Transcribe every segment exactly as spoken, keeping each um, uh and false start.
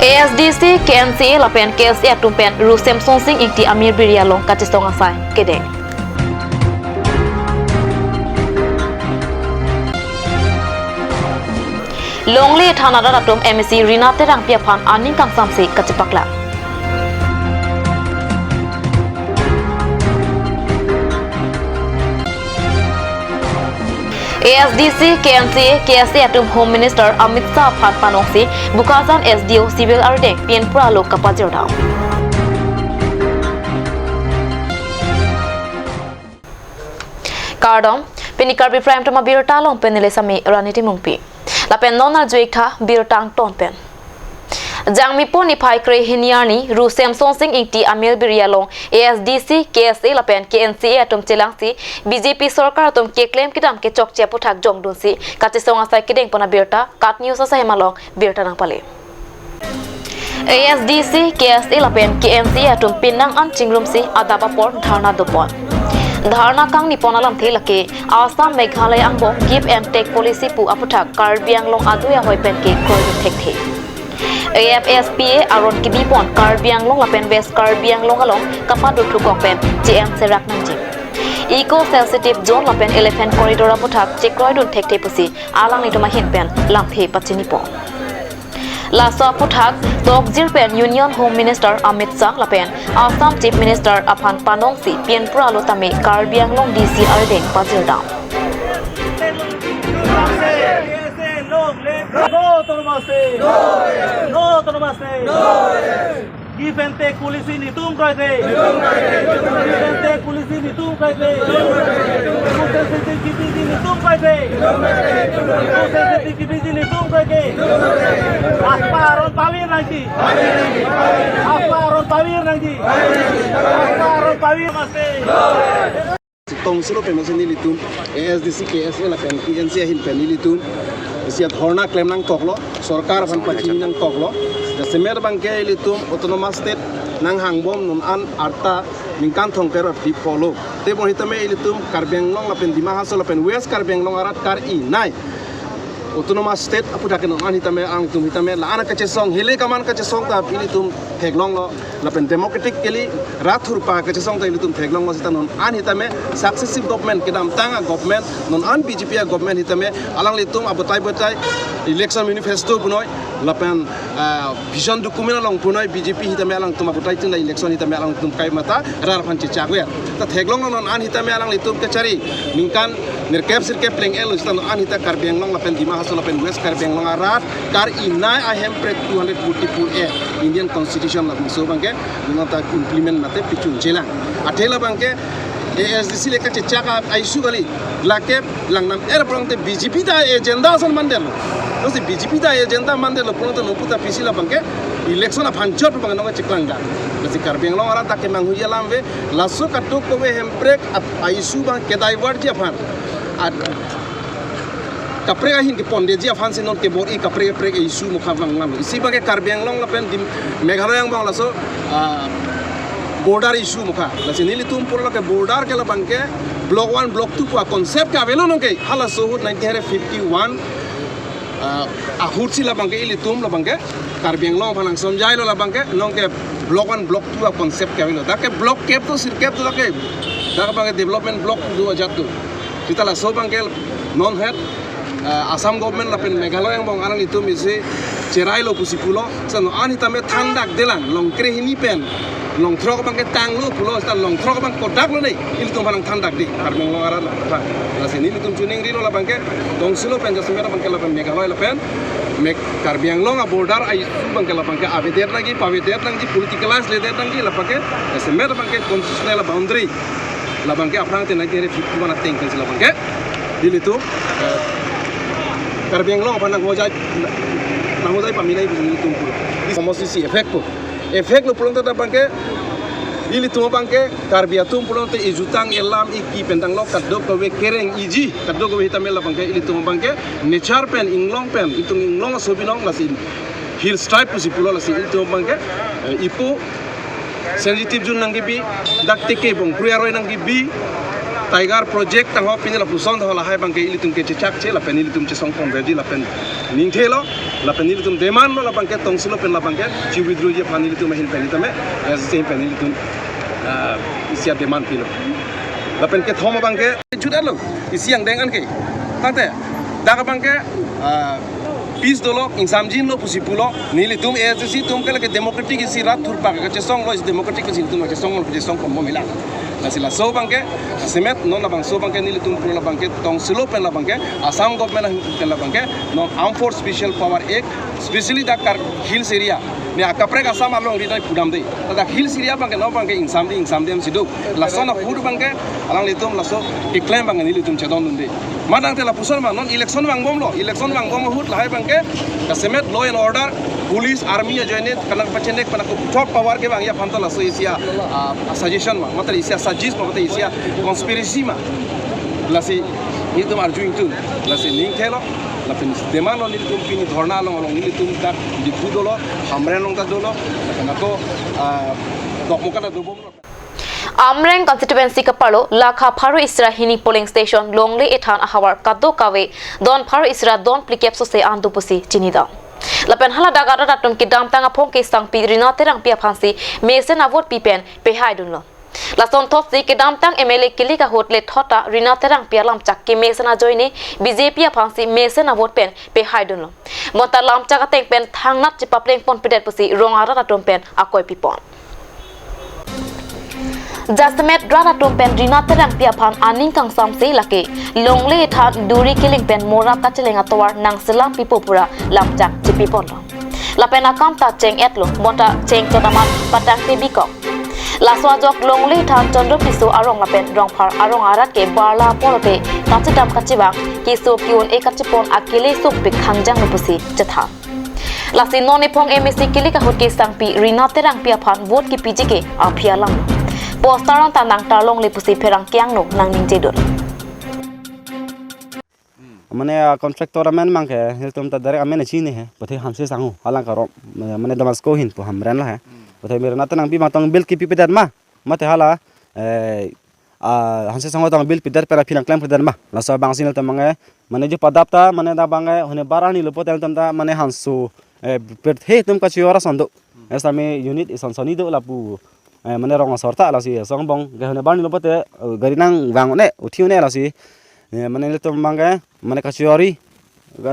A S D C, K N C A lapen K S A atum pen Ru Semsonsing Ingti amir biri along kachesong asai kedeng. Longle thana arat atum M A C Rina Terangpi aphan aning kangsamse kachepaklang. A S D C, K N C A, K S A atum Home Minister Amit Shah aphan panongsi Bokajan S D O Civil ardeng pi-en pura lo kapajir dam. Kardom, pini Karbi Prime Time abirta along pen neli Sami Rani Timungpi. Lapen non arju-ik tha birta angton pen. Jangmipo niphai kre hini arni Ru Semsonsing Ingti amir biri along A S D C, K S A lapen K N C A atum chelangsi B J P sorkar atum keklem kedam kechokche aputhak jongdunsi kachesong asai kedeng pon abirta KAT News asai hem along birta nangpale. A S D C, K S A lapen K N C A atum penang an chingrumsi adap apor dharna dopon. Dharna kangni pon alamthe lake Assam Meghalaya angbong give and take policy pu aputhak Karbi Anglong adui ahoi pen ke kroidun thekthe. A F S P A aron kebi pon Karbi Anglong lapen West Karbi Anglong along kapado thukok pen che-en serak nangji. Eco sensitive zone lapen elephant corridor aputhak chekroidun thekthe pusi alanglitum ahin pen lamthe pachini pon. Laso aputhak tokjir pen Union Home Minister Amit Shah lapen Assam Chief Minister aphan panongsi pi-en pura lo tame Karbi Anglong D C ardeng pajir dam. No autonomous state. No autonomous state. Give and take policy netum kroikre. Give and take policy netum kroikre. Eco sensitive G P G netum kroikre. Eco sensitive G P G netum kroikre. Aspa aron pavir nangji. Aspa aron pavir nangji. Aspa aron pavir nangji. Tongsi lo pen masi nelitum A S D C, K S A lapen K N C A ahin pen nelitum isi adharna klem nangkoklo, sorkar aphan pachini nangkoklo. Jasemet abangke ilitum autonomous state nanghangbom non an arta ningkan thomkre ra phli pho lo. Tebon hitame ilitum Karbi Anglong lapen Dima Hasao lapen West Karbi Anglong arat kar-i nai autonomous state aputhak non an hitame alangtum hitame la-an kachesong hile kaman kachesong ta ilitum theklonglo, lapen democratically rat thurpa kachesong ta ilitum theklonglo seta non an hitame successive government kedamtang a-government non an B J P a-government hitame alanglitum abotai botai election manifesto punoi lapen, ah, vision document along punoi B J P hitame alangtum abotai tin la election hitame alangtum kai mata rat aphan chechak ver. Ta theklonglo non an hitame alanglitum kechari ningkan nerkep sirkep pleng-et lo seta non an hita Karbi Anglong lapen Dima Hasao lapen West Karbi Anglong arat kar-i nai a-Hemprek two hundred forty-four A Indian Constitution labangso abangke non ta implement mate pichun chelang. Athe labangke A S D C le kachechak a-issue kali. Lake langnam er pulote B J P ta agenda ason mandetlo. Lasi B J P ta agenda mandetlo pulote non puta pisi labangke election aphan chot abang nong cheklang dam. Lasi Karbi Anglong arat ta kemanghu alam ave, laso kadokave Hemprek ap-, a-issue abang ke-divert ji aphan. At kaprek ahin kepondetji aphansi non kebor-i kaprek kaprek issue mukha vang nang. Isi abangke Karbi Anglong lapen Dim-, Meghalaya angbong laso, ah, border issue mukha. Lasi nelitum pulo ke border ke labangke block one, block two pu a-concept ke avelo nonke. Halaso ahut nineteen fifty-one, ah, ahutsi labangke ilitum labangke Karbi Anglong aphan nangsomjailo labangke nonke block one, block two a-concept ke avelo. Dak ke block kep do, sirkep do dak ke. Dak abangke development block do ajat do. Seta laso abangke non het, eh, Assam government lapen Meghalaya angbong alanglitum isi cherailo pusi pulo. Seta non an hitame thandakdelang, long kre hini pen long throk abangke tanglo pulo, seta long throk abang kodak lonei, ilitum aphan nangthandakde, Karbi Anglong arat aphan. Lasi nelitum chiningrilo labangke, tongsi lo pen jasemet abangke lapen Meghalaya lapen Meg-, Karbi Anglong a-border a-issue abangke labangke avedet nangji, pavedet nangji, politicalize ledet nangji, labangke jasemet abangke constitutional boundary labangke aphrang te nineteen fifty-one ateng pensi labangke ilitum, eh, Karbi Anglong aphan nanghojai, nanghojai paminai ilitum pulo. Di somosi si effect po. Effect lo pulote labangke ilitum abangke Karbi atum pulote ejutang elam eki pen tanglo kadokave kereng iji, kadokave hitame labangke ilitum abangke nature pen inglong pen, itum inglong aso binong lasi hill tribe pusi pulo lasi ilitum abangke, eh, ipo sensitive zone nangkebi, dak teke bongkrui aroi nangkebi, Tiger project tangho pini lapuson tangho lahai abangke ilitum ke chechakche lapen ilitum chesong pon ready lapen ningthelo lapen ilitum demand lo labangke tongsilo pen labangke chi withdraw ji aphan ilitum ahin pen ilitum eh, same pen ilitum ah, isi a-demand pilo. Lapen kethom abangke jut-et lo isi angdeng anke. Tangte dak abangke ah, peace dolo, ingsamjin lo pusi pulo, nelitum A S D C atum ke lake democratic isi rat thurpak kachesong lo, isi democratic isi tum kachesong lo, kachesong pon bom ila. Lasi laso abangke, semet non labangso abangke nelitum pura labangke, tongsilo pen labangke, Assam government pen labangke, non Armed Force Special Power Act, specially dak Kar Hills area, ne akaprek Assam along ridai pudam de. Dak Hills area abangke, non abangke ingsamdi, ingsamdi am sido. Lason ahut abangke, alanglitum laso keklem abangke nelitum chedondunde. Matangte lapuson ma non election vangbomlo, election vangbom ahut lahai abangke kasemet law and order, police, army ajoine kanang pachenek kanang top power kevangji aphan to laso isi a ah, suggestion ma, mate isi a suggest ma, mate isi a conspiracy ma. Lasi nelitum arju ingtun, lasi ningthelo, lapen demand lo nelitum pini dhorna along along nelitum dak Diphu dolo, Hamren along ta dolo, lapen ako ah, Dokmoka ta dobomlo. Amreng constituency kaparlo lakha pharo isi ra hini polling station Longle ethan ahavar kadokave don pharo isi ra don phlikep sose an do pusi chinidam. Lapen haladak arat atum kedamtang aphong kesangpi Rina Terangpi aphansi mesen avote pi pen pehaidunlo. Lasonthotsi kedamtang M L A kilik ahut lethot ta Rina Terangpi alamchak kemesen ajoine B J P aphansi mesen avote pen pehaidunlo. Bonta lamchak ateng pen thangnat chepapleng ponpedet pusi rong arat atum pen akoi pipon. Jasemet rat atum pen Rina Terangpi aphan aning kangsamse lake Longle ethan duri kiling pen morap kacheleng atovar nangselam pipo pura lamchak chepiponlo. Lapen akam ta cheng-etlo, bonta cheng totaman patangte bikok. Laso ajok Longle ethan Chandra Tisso arong lapen Rongphar arong arat ke barla polote kachedam kachevang keso ke-un-e kachepon akele sokpik khangjang lo pusi chethan. Lasi non ephong M A C kilik ahut kesangpi Rina Terangpi aphan vote kipiji ke aphi alam. Poster anta nangtarlongle pusi pherangke angno nangningjedun. Mane ah, contractor amen abangke, nelitum ta direct amen chinine he, pathe Hanse Sangho, halang karom, mane Damasco ahin pu Hamren la he. Pathe Rina Terangpi abang tong bill kipipedet ma, mate hala, eh, ah, Hanse Sangho tong bill pidet pen aphi nangklemkledet ma. Laso abangsi nelitum abangke, mane jo padap ta, mane dak abangke, hone bar arni lo pote nelitum ta, mane hanso, eh, pirthe atum kachiyora sondo. Esame unit ison soni do lapu, eh, mane rong asor ta lasi song bong, ke hone bar arni lo pote, eh, gari nangvang-un-e, uthi-un-e lasi, eh, mane nelitum abangke, mane kachiyori,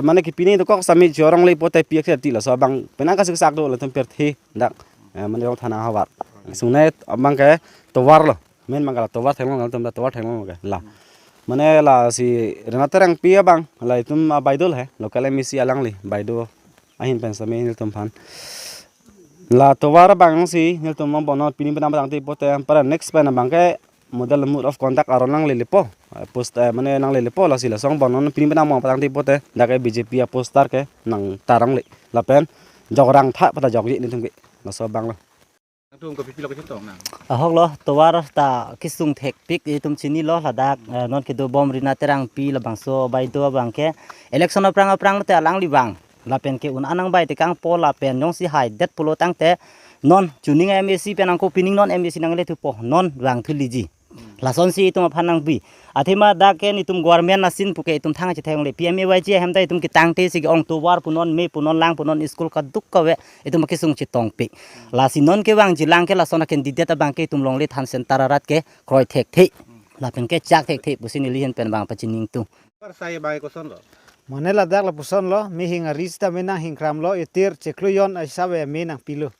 mane kepine dokok sami chiyorong le pote piak ti laso abang penang kasiksak do latum pirthe dak, eh, mane rong thana ahavar. Sungnai abangke tovar lo. Main abangke la tovar theklong, nelitum ta tovar theklong ke la. Mane lasi Rina Terangpi abang, la itum abaidol he, local M A C alangli, baido ahin pen sami nelitum aphan. La tovar abangsi, nelitum abang bonon pining penang patangte pote, para next pen abangke model mode of conduct aron nanglelepo, post, eh, mane nanglelepo, lasi lason bonon pining penang mo patangte pote, dak ke B J P aposter ke nangtarlongle. Lapen jok rang tha pata jokji nelitum ke, laso abang lo. Nangtum kopi pilo kachetong nang? Ahok lo, tovar ta kesung thekpik itum chinilo ladak, eh, non kedobom Rina Terangpi labangso baido abangke election aphrang aphrang lote alangli vang. Lapen ke-un-e nangbai tekangpo lapen jongsi haidet pulo tangte non chuning M A C pen angko pining non M A C nangle thupo, non vangthu liji. Lasonsi itum aphan nangpi. Athema dak ke netum government asin puke itum thang chetheklongle. P M A Y G ahem ta itum ketangte si ke-ong tovar punon, me punon, lang punon, school kadokave itum kesung chetongpik. Lasi non kevangjilang ke lason a-candidate abangke itum Longle than center arat ke kroi thekthe. Lapen kechak thekthe pusi neli ahin pen abang pachiningtung. Par sai abang koson lo? Mane ladak lapuson lo, me hing ari sitame nanghingkram lo, itir chiklo jon aisave me nangpilo.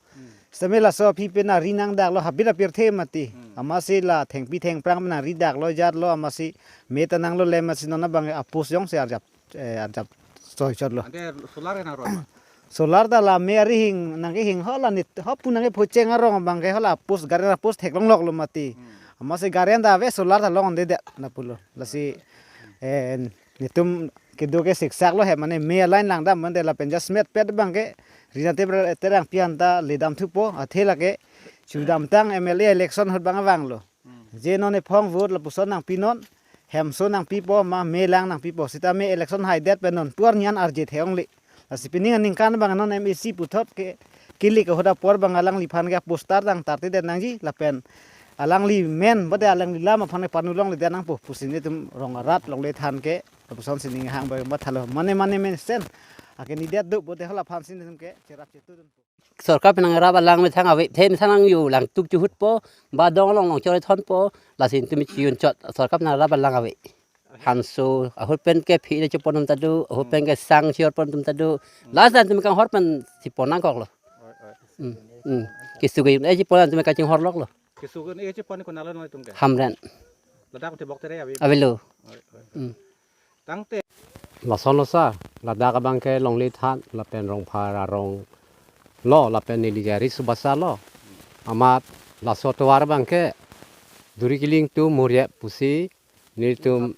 Sitame laso aphi pen ari nangdaklo habit apirthe mati. Amatsi la thengpi thengphrang pen ari daklo jatlo amatsi me ta nanglo le amatsi non abang a-post jongsi arjap, eh, arjap soichotlo. Ante solar ke nang ron ma? Solar ta la me ari hing nangkehing ho la nit ho pu nangkephocheng arong abangke ho la post gari la post theklongloklo mati. Amatsi gari anta ave solar ta longde de na pulo. Lasi eh, netum kedo ke siksak lo he mane me a-line langdam mande lapen jasemet pet abangke Rina Te-, Terangpi anta ledam thupo athe lake chudamtang M L A election ahut abang vanglo. Je non ephong vote lapuson nangpinon, hemso nangpipo ma me lang nangpipo sitame election haidet pen non pu arni an arje theklongle. Lasi pining aningkan abang non M A C puthot ke kilik ahut apor abang alangliphan ke poster tangtartedet nangji lapen Alangli men, bade alangli lam aphan panu longle dia nangpo, pusi nelitum rong arat longle than ke, lapuson si ning hang ba mathalo, mane mane men sen, ake ni dia do, bade hala aphan si nelitum ke, cherap chetu dun. Sorkar pen nangrap alang methang ave, the methang nang yo, lang tuk chuhut po, ba dong long long chore thon po, lasi nelitum chiyun chot, sorkar pen nangrap alang ave. Hanso, ahut pen ke phi le chepon tum ta do, ahut pen ke sang chior pon tum ta do. Last time nelitum kanghor pen si pon nangkok lo. Hmm, hmm. Keso ke eh chepon nelitum kachinghor lok lo. Keso ke eh chepon ko nalo noi tum ke. Hamren. Ladak te bok tere ave. Avelo. Hmm. Tangte. Lason lo sa, ladak abang ke longle than, lapen Rongphar arong lo, lapen neli jari subasa lo. Amat laso tovar abang ke, duri kiling tu muriap pusi, nelitum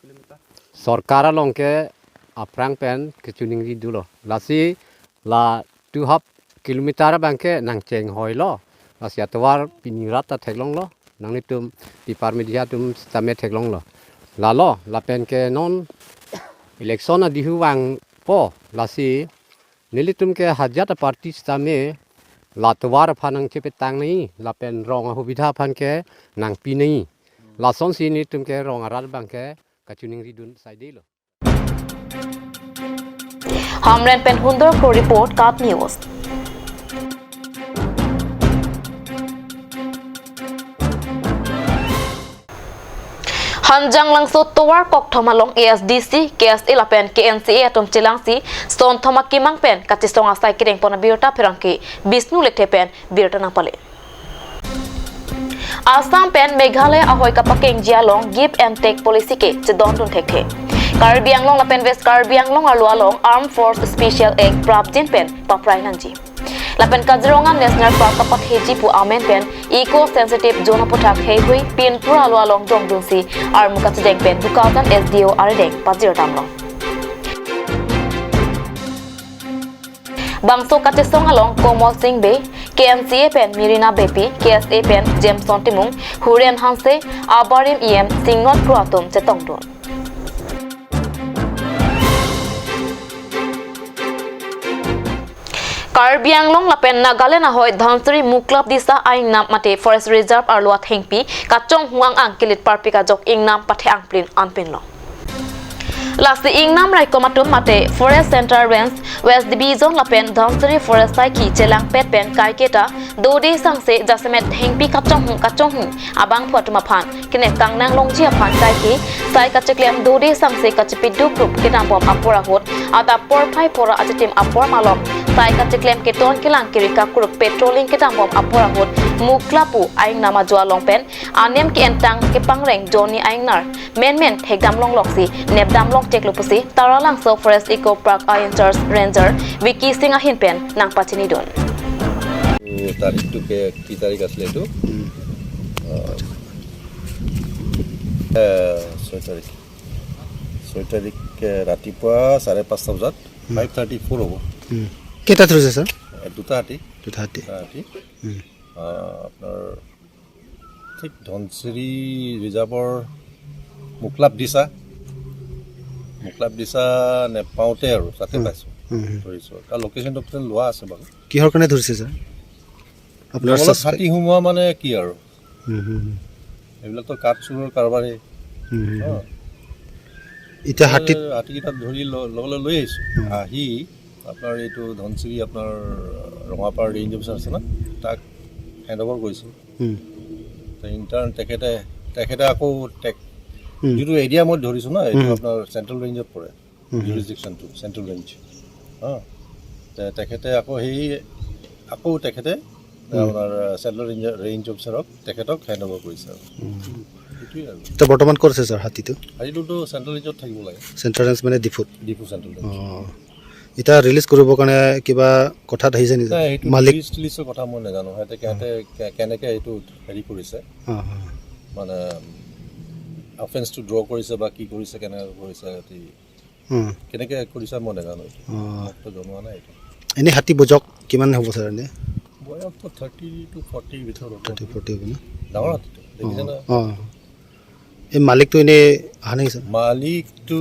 sorkar along ke aphrang pen kachiningri dolo. Lasi la two half kilometer abang ke nangcheng hoi lo. Lasi atovar pini rat ta theklong lo. Nanglitum tipar media atum sitame theklong lo. Lalo, lapen ke non election adihu vangpo. Lasi nelitum ke hajat a-party sitame la tovar aphan nangchepetang nai, lapen rong ahubidha aphan ke nangpi nai. Lasonsi nelitum ke rong arat abang ke kachiningri dun saide lo. Hamren pen Hundor Kro report, KAT News. Hanjanglangso tovar kokthom along A S D C, K S A lapen K N C A atum chelangsi sonthom akemang pen kachesong asai kedeng pon abirta pherangke Bishnu Lekthe pen birta nangpale. Assam pen Meghalaya ahoi kapakengji along give and take policy ke chedondun thekthe. Karbi Anglong lapen West Karbi Anglong arlo along Armed Force Special Act prapjin pen paprai nangji. Lapen Kaziranga National Park kapatheji pu amen pen eco sensitive zone aputhak heihui pinpur arlo along dongdunsi armu kachedeng pen Bokajan S D O arideng pajir damlo. Bangso kachesong along Komol Singh Bey, K N C A pen Mirina Beypi, K S A pen Jameson Timung, Huren Hanse, abarim E M Singnot Kro atum chetongdun. Karbi Anglong lapen Nagaland ahoi Dhansiri Muklap Disa aingnam mate Forest Reserve arlo athengpi kachonghu ang ang kilit parpik ajok ingnam pathe angplin anpinlo. Lasi ingnam raikom atum mate Forest Central Range, West Division lapen Dhansiri Forest saikhi chelangpet pen kaiketa dode sangse jasemet thengpi kachonghu kachonghu abangphu atum aphan kene kangnang longji aphan kaike sai kacheklem dode sangse kachepiduk rup kedambom apor ahut adap porphai pora achitim apor malom sai kacheklem keton kelang kiri kakuruk patrolling kedambom apor ahut Muklap pu aingnam ajo along pen anem ke-entang kepangreng Johnny Aingnar menmen thekdam longloksi nepdam longcheklo pusi Taralangso Forest Eco Park a-in-charge Ranger Vicky Singh ahin pen nangpachinidun. এই তাৰিখটো কে কি তাৰিখ আছিলে এইটো? আহ, আহ, ছয় তাৰিখ। ছয় তাৰিখ, এ, ৰাতিপুৱা চাৰে পাঁচটা বজাত, হুম। ফাইভ থাৰ্টি ফ'ৰ হ'ব। হুম। কেইটাত ধৰিছে, ছাৰ? এ, দুটা হাতী। দুটা হাতী। দুটা হাতী। হুম। আহ, আপোনাৰ ঠিক ধনচিৰি ৰিজাৰ্ভৰ মুকলাপ দিছা, মুকলাপ দিছা নেপাওঁতে আৰু তাতে হুম। পাইছোঁ, হুম, হুম। ধৰিছোঁ। তাৰ লোকেশ্যন টোকেশ্যন লোৱা আছে বাৰু। কিহৰ কাৰণে ধৰিছে, ছাৰ? আপোনাৰ জংঘলত ছাছপেক্ট? হাতী সোমোৱা মানে কি আৰু? হুম, হুম, হুম। এইবিলাকতো কাঠ চুৰৰ কাৰবাৰেই। হুম, হুম, হুম। অ। এতিয়া হাতীত এ, হাতীকেইটাক ধৰি ল-, লগলৈ লৈ আহিছোঁ। হুম। আহি আপোনাৰ এইটো ধনচিৰি আপোনাৰ ৰঙাপাৰ ৰেঞ্জ অফিচাৰ আছে ন, তাক হেণ্ড অভাৰ কৰিছোঁ। হুম। তো ইণ্টাৰ্ণ তেখেতে, তেখেতে আকৌ টেক-, হুম। যিটো এৰিয়া মই ধৰিছোঁ ন, এইটো হুম। আপোনাৰ চেণ্ট্ৰেল ৰেঞ্জত পৰে। হুম, হুম। জুৰিছডিকশ্যনটো চেণ্ট্ৰেল ৰেঞ্জ। হা। তে-, তেখেতে আকৌ সেই, আকৌ তেখেতে হুম। আপোনাৰ চেণ্ট্ৰেল ৰেঞ্জ, ৰেঞ্জ অফিচাৰক তেখেতক হেণ্ড অভাৰ কৰিছে আৰু। হুম। সেইটোৱে আৰু। এতিয়া বৰ্তমান ক'ত আছে, ছাৰ, হাতীটো? হাতীটোতো চেণ্ট্ৰেল ৰেঞ্জত থাকিব লাগে। চেণ্ট্ৰেল ৰেঞ্জ মানে ডিফুত? Diphu central range. অ। এতিয়া ৰিলিজ কৰিবৰ কাৰণে কিবা কথাত আহিছে নেকি? নাই, সেইটো মালিক? ৰিলিজ টিলিজৰ কথা মই নাজানো। সিহঁতে, সিহঁতে হুম। কে-, কেনেকে এইটো হেৰি কৰিছে, অ, অ। মানে অফেন্সটো ড্ৰ কৰিছে বা কি কৰিছে, কেনেকে কৰিছে, সিহঁতি উম। কেনেকে কৰিছা মই নাজানো এইটো। অ। মোকতো জনোৱা নাই এইটো। এনে হাতী বুজক কিমান হ'ব ছাৰ এনে? বয়সটো থাৰ্টি টু ফৰ্টিৰ ভিতৰত হ'ব। থাৰ্টি ফৰ্টি হ'ব ন? ডাঙৰ হাতীটো, দেখিছে অ, নে? অ। এই মালিকটো এনে অহা নাই ছাৰ? মালিকটো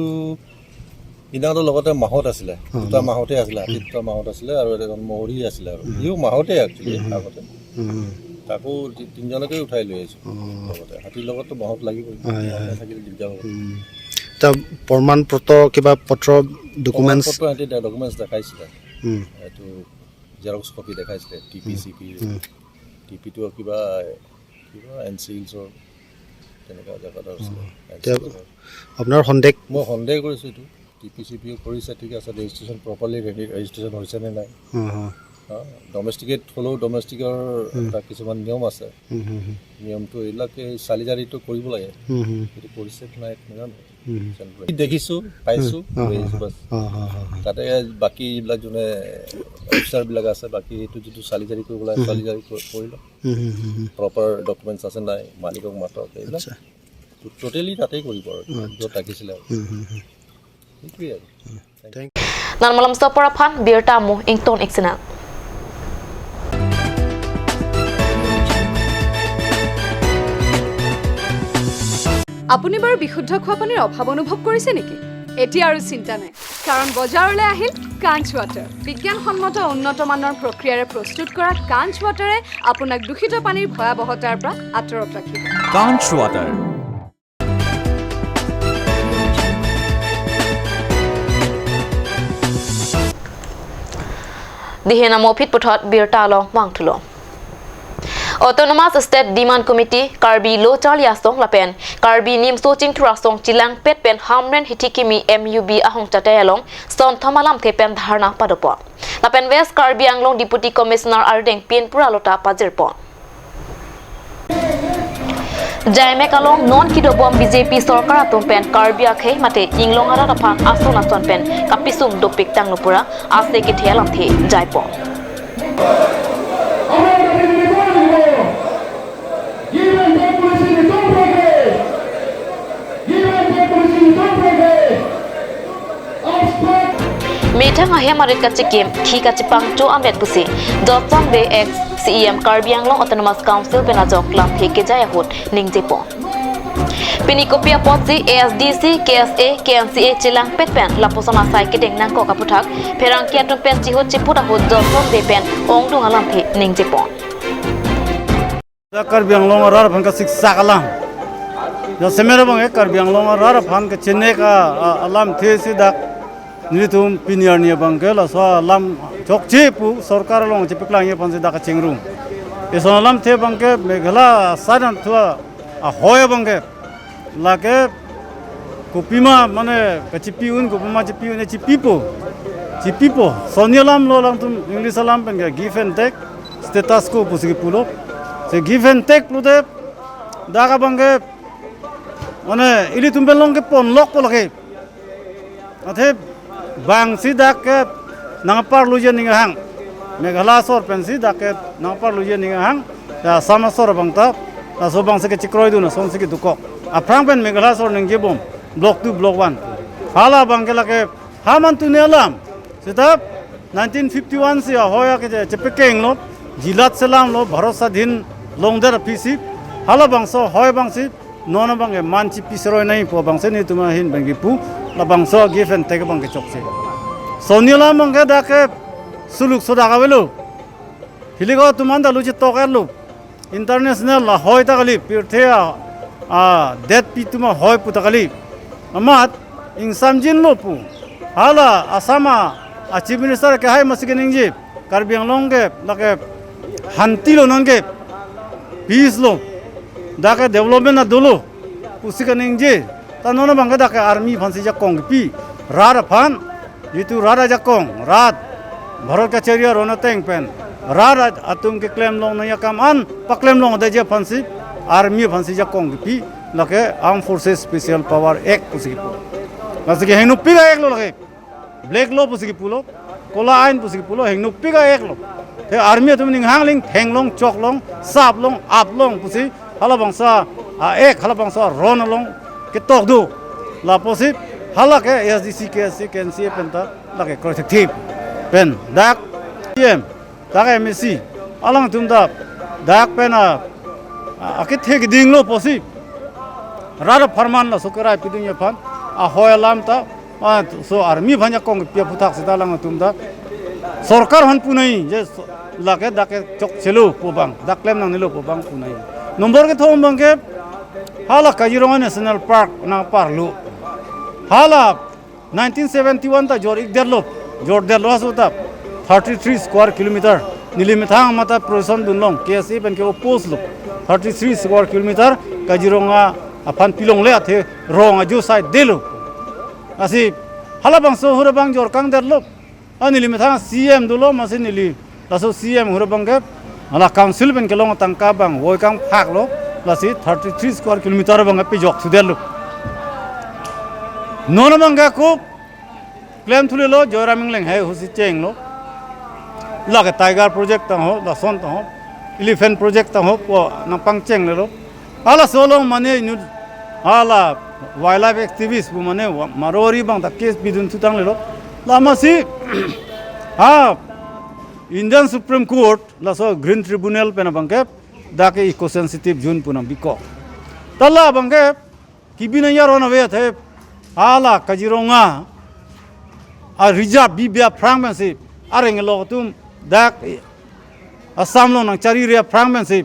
সিদিনাতো লগতে মাহত আছিলে, অ, দুটা মাহত। মাহতে আছিলে, হাতী উম। দুটা মাহত আছিলে আৰু এজন মহৰী আছিলে আৰু। উম। সিও মাহতে actually উম, উম। আগতে। উম, উম। তাকো তি-, তিনিজনকে উঠাই লৈ আহিছো। অ। লগতে হাতীৰ লগততো বাহক লাগিবই। হয়, হয়। বাহক নাথাকিলে দিগদাৰ হ'ব। উম। এতিয়া প্ৰমাণ পত্ৰ, কিবা পত্ৰ, ডকুমেণ্টছ? প্ৰমাণ পত্ৰ সিহঁতে দে-, ডকুমেণ্টছ দেখাইছিলে। উম। এইটো জেৰক্স কপি দেখাইছিলে, টি পি, উম। C P. উম। টি পিটো কিবা, কিবা এন চি হিলছৰ তেনেকুৱা জেগাত আছিলে। উম। এন চি হিলছৰ। এতিয়া আপোনাৰ সন্দেহ? মই সন্দেহ কৰিছোঁ এইটো। টি পি চি পি কৰিছে, ঠিক আছে, ৰেজিষ্ট্ৰেশ্যন প্ৰপাৰলি ৰেডি, ৰেজিষ্ট্ৰেশ্যন হৈছে নে নাই? অ, অ। অ, ডমেষ্টিকেট হ'লেও ডমেষ্টিকৰ উম। এটা কিছুমান নিয়ম আছে। উম, হুম, হুম। নিয়মটো এইবিলাকে চালি জাৰিটো কৰিব লাগে। উম, হুম। সেইটো কৰিছে নে নাই নাজানো। উম, হুম। চেণ্ট্ৰেল। দেখিছোঁ, পাইছোঁ, উম, অ, গৈ অ, আহিছোঁ অ। বাছ। অ, অ, অ, অ। তাতে বাকী এইবিলাক যোনে অফিচাৰবিলাক আছে, বাকী সেইটো যিটো চালি জাৰি কৰিব লাগে, উম, চালি হুম। জাৰি কৰি, কৰি লওক। উম, হুম, হুম, হুম। প্ৰপাৰ ডকুমেণ্টছ আছে নাই, মালিকক মাতক, এইবিলাক আচ্ছা। টোটেলি তাতেই কৰিব আৰু, আচ্ছা। য'ত ৰাখিছিলে আৰু। উম, হুম, হুম। সেইটোৱেই আৰু। উম। Thank you. Nanmalam sopor aphan birta mo ington iksina. আপুনি বাৰু বিশুদ্ধ খোৱা পানীৰ অভাৱ অনুভৱ কৰিছে নেকি? এতিয়া আৰু চিন্তা নাই, কাৰণ বজাৰলৈ আহিল কাঞ্চ ৱাটাৰ। বিজ্ঞানসন্মত উন্নত মানৰ প্ৰক্ৰিয়াৰে প্ৰস্তুত কৰা কাঞ্চ ৱাটাৰে আপোনাক দূষিত পানীৰ ভয়াৱহতাৰ পৰা আঁতৰত ৰাখিব। কাঞ্চ water. Dihen amo phit puthot birta along vangthulo. Autonomous State Demand Committee, Karbi Lo Charli Asong lapen Karbi Nimso Chingthur Asong chelangpet pen Hamren Hithikimi M U B ahong chatai along sonthom alamthe pen dharna padopo. Lapen West Karbi Anglong Deputy Commissioner ardeng pinpura lota pajirpo. Jaimek along non kidobom B J P sorkar atum pen Karbi akhei mate inglong arat aphan ason ason pen kapisung dopik tanglo pura ase kethe alamthe jaipo. Methang ahem arit kachikim, khi kachipangcho amet pusi Jotson Bey ex C E M Karbi Anglong Autonomous Council pen ajok lamthe kejai ahut ningjepo. Pini kopi apotsi A S D C, K S A, K N C A chelangpet pen lapuson asai kedeng nangkok aputhak pherangke atum pen chihut chiput ahut Jotson Bey pen ongdung alamthe ningjepo. Dak Karbi Anglong arat aphan kasiksak alam. Jasemet abang ke Karbi Anglong arat aphan kachenek a, a, alamthe si dak nelitum pini arni abang ke laso alam chokche pu sorkar along chepaklangji aphan si dak kachingrum. Eson alamthe abang ke Meghalaya asadan thua ahoi abang ke lake kopima mane kachipi un, kopima chipi un, chipipo. Chipipo. Sonni alam lo alangtum English alam pen ke give and take, status quo pusi kepulo. Si give and take pulote dak abang ke mane ilitum pen long kepon lokpo lake. Athe bangsi dak ke nangparluji aning ahang. Meghalaya asor pensi dak ke nangparluji aning ahang. Ya Assam asor abang ta, laso abangsi kechekroidun, asonsi kedukok. Aphrang pen Meghalaya asor ningjebom, block two, block one. Hala abang ke lake ha mantune alam. Seta nineteen fifty-one si ahoi ake je chepekenglo, jilat selamlo, Bharat Sadhin longdet aphisi. Hala bangso ahoi abangsi non abang ke man chipi seroi nangji pu abangsi nelitum ahin abang kipu, labangso give and take abang ke chokche. Sonni alam abang ke dak ke suluk sodak avelo. Hiliko atum anta luchi tok erlo. International ahoi ta kali, pirthe a, a, detpi atum ahoi pu ta kali. Amat ingsamjinlo pu. Hala Assam a, a Chief Minister ke hai masi keningje. Karbi Anglong ke, lake hanti lo nonke, peace lo, dak ke development na dolo, pusi keningje. Ta non abang ke dak ke army aphansi jakong kipi, rat aphan, jitu rat ajakong, rat, Bharat kachari aron ateng pen, rat at-, atum keklem long nangji akam an paklem longdetji aphansi, army aphansi jakong kipi, lake Armed Forces Special Power Act pusi kipu. Lasi ke hingno pik a-act lo lake. Black law pusi kipulo, kola ain pusi kipulo, hingno pik a-act lo. Te army atum ning hangling, thenglong, choklong, saplong, aplong pusi, halabangso a-act, halabangso aron along ketok do. Lapusi, hala ke A S D C, K S A, K N C A pen ta, lake kroithekthe pen, dak, P M. Dak M A C, alangtum ta, dak pen a, a, akethe keding lo pusi. Rat apharman laso kerai pidunji aphan, ahoi alam ta, a, so army aphan jakong kipi aphuthak seta alangtum ta. Sorkar aphan pu nangji, je so-, Lake dak ke chokchelo pu abang, dak klem nangnelo pu abang punai. Number kethom abangke hala Kaziranga National Park nangparlo. Hala nineteen seventy-one ta jor-ikdetlo, jordetlo aso ta thirty-three square kilometer. Neli methang mata provision dunlong, K S A pen ke oppose lo. Thirty-three square kilometer Kaziranga aphan pilongle athe rong ajo side delo. Lasi halabangso ahut abang jorkangdetlo. A neli methang C M dolo, amatsi neli laso C M ahut abangke hala council pen kelong tangka abang voikangphaklo, lasi thirty-three square kilometer abangke pejok sudetlo. Non abangke ako klem thulelo, Joyram Engleng hai ahutsi chenglo. Lake tiger project tangho, lason tangho, elephant project tangho pu nangpangchenglelo. Halaso along mane inut hala wildlife activist pu mane wa-, Marwari abang ta case bidun thutanglelo. La amatsi ha Indian Supreme Court laso Green Tribunal pen abangke dak ke eco sensitive zone pu nangbikok. Ta la abangke kebi nangji aron ave athe hala Kaziranga a reserve bibe aphrang pensi areng lo atum dak Assam along nangchariri aphrang pensi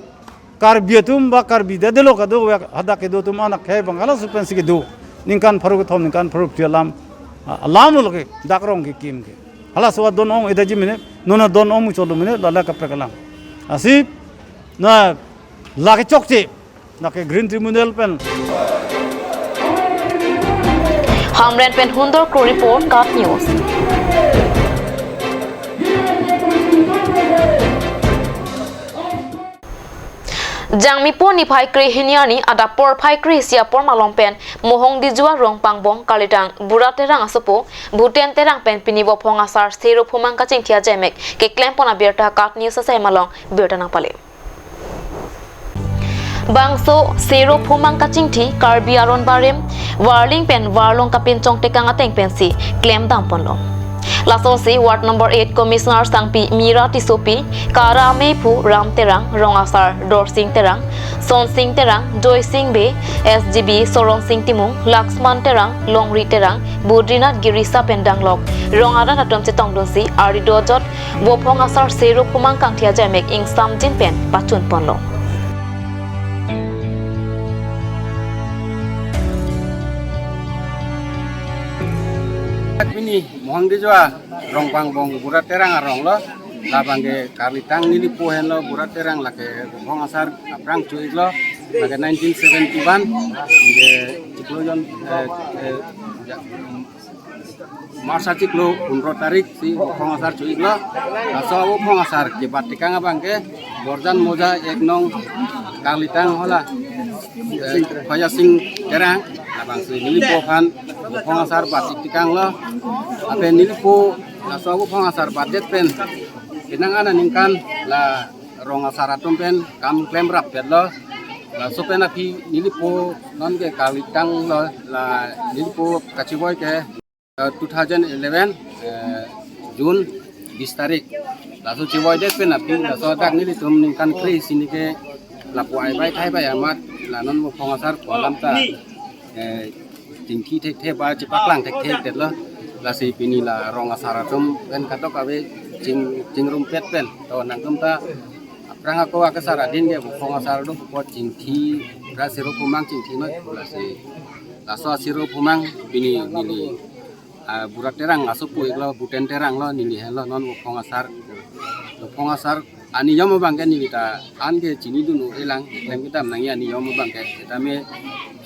Karbi atum ba Karbi dedelo kado, hadak kedo atum anak hai abang halaso pensi kedo. Ningkan pharo kethom, ningkan pharo phli alam, a-, alam lo ke dak rong kekim ke. Halaso adon ong-edaji mene, non adon ong muchotlo mene, lala kaprek alam. Lasi na lake chokche, lake Green Tribunal pen. Hamren pen Hundor Kro report, KAT News. Jangmipo niphai krehini arni adap porphai krehisi apor malom pen Mohongdijua Rongpangbong Karlitang Bura Terang asopo Bhuten Terang pen pini Vophong Asar Sero Phumang kachingthi ajaimek keklempon abirta KAT News asai malong birta nangpale. Bangso Sero Phumang kachingthi Karbi aron barim, Warling pen Warlong kapinchong tekang ateng pensi klemdamponlo. Lasonsi Ward number eight Commissioner Sangpi Mira Tissopi, Kara Meiphu Ram Terang, Rong Asar Dorsing Terang, Sonsing Terang, Joysing Bey, S G B Soronsing Timung, Laksman Terang, Longri Terang, Budrinath Girisa pen danglok rong arat atum chetongdunsi ardi dojot Vophong Asar Sero Phumang kangthi ajaimek ingsamjin pen pachunponlo. Pini Mohongdijua Rongpangbong Bura Terang arong lo, labangke Karlitang nelipo henlo Bura Terang, lake Vophong Asar aphrang cho-iklo, lake nineteen seventy-one, ke chiklo jon, eh, eh, ja-, March achiklo pondro tarik si Vophong Asar cho-iklo. Laso Vophong Asar kebat tekang abangke Borjan Moja ek nong Karlitang hala, eh, Khoja Sing Terang, labangsi nelipo aphan Vophong Asar bat-ik tekanglo. Lapen nelipo laso Vophong Asar batdet pen penang an aningkan la rong asar atum pen kam klemrapdetlo. Laso pen aphi nelipo nonke Karlitang lo, la nelipo kachevoi ke, eh, two thousand eleven, eh, June bis tarik. Laso chevoidet pen aphi laso dak nelitum ningkan krehini ke lapu-ai bai thai bai amat la non Vophong Asar pu alam ta, eh, chingthi thekthe ba chepaklang thekthedetlo. Lasi pini la rong asar atum pen kadokave ching, chingrumpet pen to nangtum ta aphrang ako akesar adin ke Vophong Asar do apot chingthi ra Sero Phumang chingthinoi. Lasi laso Sero Phumang pini neli, ah, Bura Terang asopo-iklo, Bhuten Terang lo, neli henlo non Vophong Asar. Vophong Asar aniyom abangke neli ta anke chinidun-o-elang, klem kedam nangji aniyom abangke, setame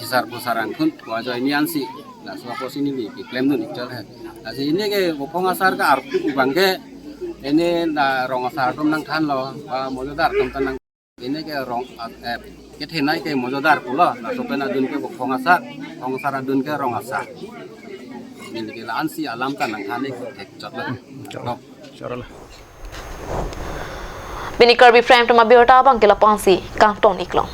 phisar phusar angthun ko ajoine ansi laso apotsi neli keklemdun-ik chot he. Lasi pini ke Vophong Asar ke arpu abangke, pini la rong asar atum nangthanlo, ba mojodar atum ta nang, pini ke rong, eh, kethenei ke mojodar pulo, laso pen adun ke Vophong Asar, Vophong Asar adun ke rong asar. Neli ke la-ansi alam ta nangthan-ik thekchotlo. Chotlo. Chotlo. Pini Karbi Prime Time abirta abangke lapu-ansi kangton-iklo.